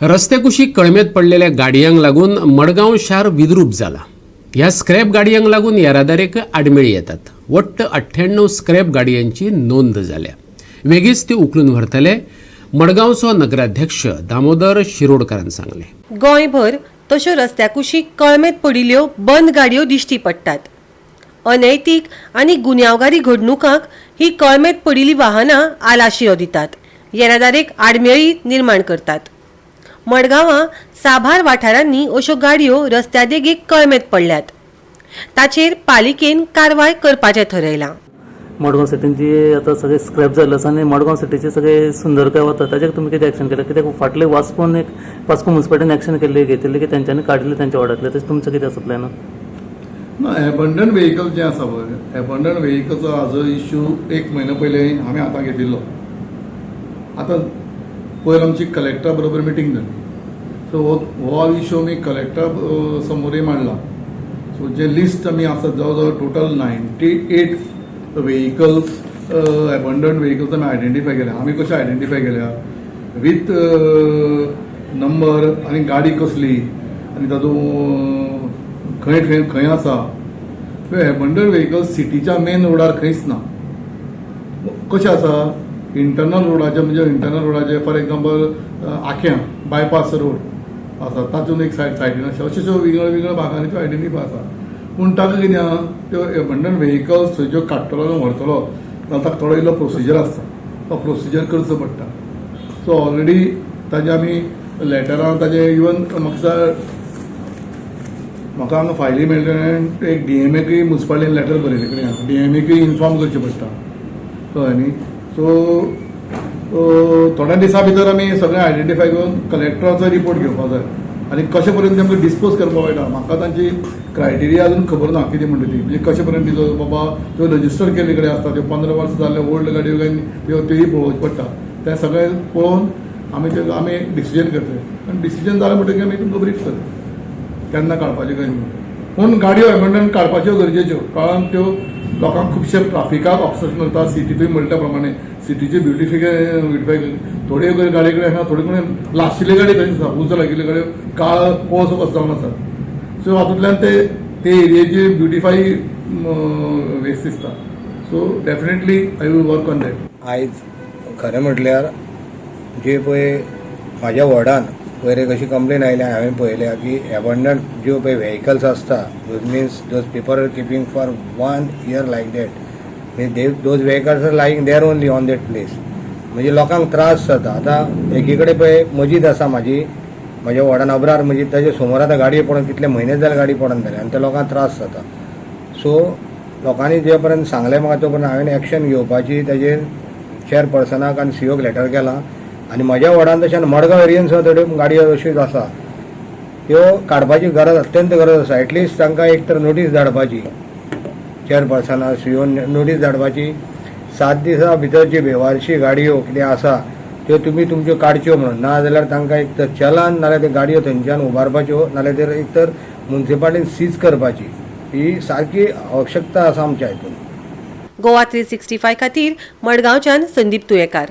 रस्त्या कुशीक कळमेत पडलेल्या गाडयांक लागून मडगांव शार विद्रूप जाला. ह्या स्क्रॅप गाडयांक लागून येरादारीक आडमेळी येतात. वट्ट 98 स्क्रॅप गाडयांची नोंद जाल्या. वेगीच ती उखलून व्हरतले, मडगांवचो नगराध्यक्ष दामोदर शिरोडकारान सांगलें. गोंयभर तश्यो रस्त्या कुशीक कळमेत पडिल्ल्यो बंद गाडयो दिश्टी पडटात. अनैतीक आनी गुन्यांवकारी घडणुकांक ही कळमेत पडिल्ली वाहनां आलाशिरो दितात, येरादारीक आडमेळी निर्माण करतात. मडगांवां साबार वाठारांनी अश्यो गाडयो रस्त्या देगेक कळमेत पडल्यात. ताचेर पालिकेन कारवाय करपाचें थरयलां. मडगांव सिटीन जी आतां सगळे स्क्रॅप जाल्ले आसा आनी मडगांव सिटीची सगळे सुंदरकाय वता, ताचेर तुमी कितें एक्शन केलें? कित्याक फाटले वास्कोन एक वास्को मुन्सिपालिटीन एक्शन केल्ली, घेतिल्ली की तेंच्यांनी काडिल्ले तेंच्या वॉर्डांतले. तशें तुमचें कितें आसा प्लॅन? ना, एबंडन व्हेकल जें आसा पळय, एबंडन व्हेकलचो हाजो इश्यू एक म्हयनो पयलीं आमी आतां घेतिल्लो. आतां पयर आमची कलेक्टरा बरोबर मिटींग जाली. सो हो इश्यू आमी कलेक्टरा समोरूय मांडला. सो जे लिस्ट आमी आसा, जवळ जवळ total 98 vehicles, abandoned vehicles आमी आयडेंटिफाय केल्या. आमी कशे आयडेंटिफाय केल्या? विथ नंबर आनी गाडी कसली आनी तातूंत खंय खंय खंय आसा. एबंडन व्हेकल्स सिटीच्या मेन रोडार खंयच ना. कशें आसा, इंटरनल रोडाचे, म्हणजे इंटरनल रोडाचे, फॉर एक्झाम्पल, आख्यां बायपास रोड आसा, तातूंत एक सायडीन आसा. अशे ज्यो विंगड विंगड भागांनी त्यो आयडेंटिफाय आसा. पूण ताका कितें आहा, त्यो एबंडन व्हेकल्स थंय ज्यो काडटलो आनी व्हरतलो जाल्यार ताका थोडो इल्लो प्रोसिजर आसता, तो प्रोसिजर करचो पडटा. सो ऑलरेडी ताजे आमी लेटरां ताजे, इवन म्हाका दिसता म्हाका हांगा फायली मेळ्ळे, एक डीएमएकय मुन्सिपालिटीन लेटर बरयले कडेन आहा. डीएमएकय इन्फॉर्म करचें पडटा, कळ्ळें न्ही? सो थोड्या दिसां भितर आमी सगळें आयडेंटिफाय करून कलेक्टराचो रिपोर्ट घेवपाक जाय आनी कशें पर्यंत आमकां डिस्पोज करपाक मेळटा. म्हाका तांची क्रायटेरिया अजून खबर ना कितें म्हणटा ती, म्हणजे कशें पर्यंत दिलो बाबा. त्यो रजिस्टर केल्ले कडेन आसता, त्यो 15 वर्सां जाल्ले ओल्ड गाडयो काय त्यो, त्योय पळोवच्यो पडटा. तें सगळें पळोवन आमी ते आमी डिसिजन करतले आनी डिसिजन जालें म्हणटकीर आमी तुमकां ब्रीफ करतले केन्ना काडपाच्यो काय न्हू. पूण गाडयो एबंडन काडपाच्यो गरजेच्यो, कारण त्यो लोकांक खुबशे ट्राफिकाक ऑब्स्ट्रक्शन करता. सिटीतूय म्हणटा प्रमाणे सिटीचे ब्युटिफिके ब्युटिफाय थोड्यो गाडये कडेन आसा, थोडे कडेन लाशिल्ले गाडी थंय आसा, उजो लागिल्ले गाडयो, काळ कोळसो कसो जावन आसा. सो हातूंतल्यान ते ते एरियेची ब्युटिफाय वेस्ट दिसता. So definitely I will work on that. आयज खरें म्हटल्यार जे पळय म्हाज्या वॉर्डान पयर एक अशी कंप्लेन आयल्या, हांवें पळयल्या की एबंडन ज्यो पळय व्हेकल्स आसता, those means those people are keeping for one year like that, means they those vehicles are lying there only on that place. म्हणजे लोकांक त्रास जाता. आतां एकी कडेन पळय मजीद आसा म्हाजी, म्हज्या वॉर्डान अब्रार मजीद, ताजे समोर आतां गाडयो पडून कितले म्हयने जाले गाडी पडून जाले आनी त्या लोकांक त्रास जाता. सो लोकांनी जे पर्यंत सांगलें म्हाका, तो पर्यंत हांवें एक्शन घेवपाची ताजेर चेअरपर्सनाक आनी सीओक लेटर केलां. आनी म्हज्या वॉर्डान तशें मडगांव एरियन सुद्दां थोड्यो गाडयो अश्योच आसा, त्यो काडपाची गरज, अत्यंत गरज आसा. एटलिस्ट तांकां एक तर नोटीस धाडपाची, चेअरपर्सना सीओन नोटीस धाडपाची, 7 दिसां भितर जी बेवारशी गाडयो कितें आसा त्यो तुमी तुमच्यो काडच्यो म्हणून. ना जाल्यार तांकां एक तर चलान, नाल्यार त्यो गाडयो थंयच्यान उबारपाच्यो, नाल्यार तर एक तर मुन्सिपालिटीन सीज करपाची. ही सारकी आवश्यकता आसा आमच्या हितून. गोवा 365 खातीर मडगांवच्यान संदीप तुयेकार.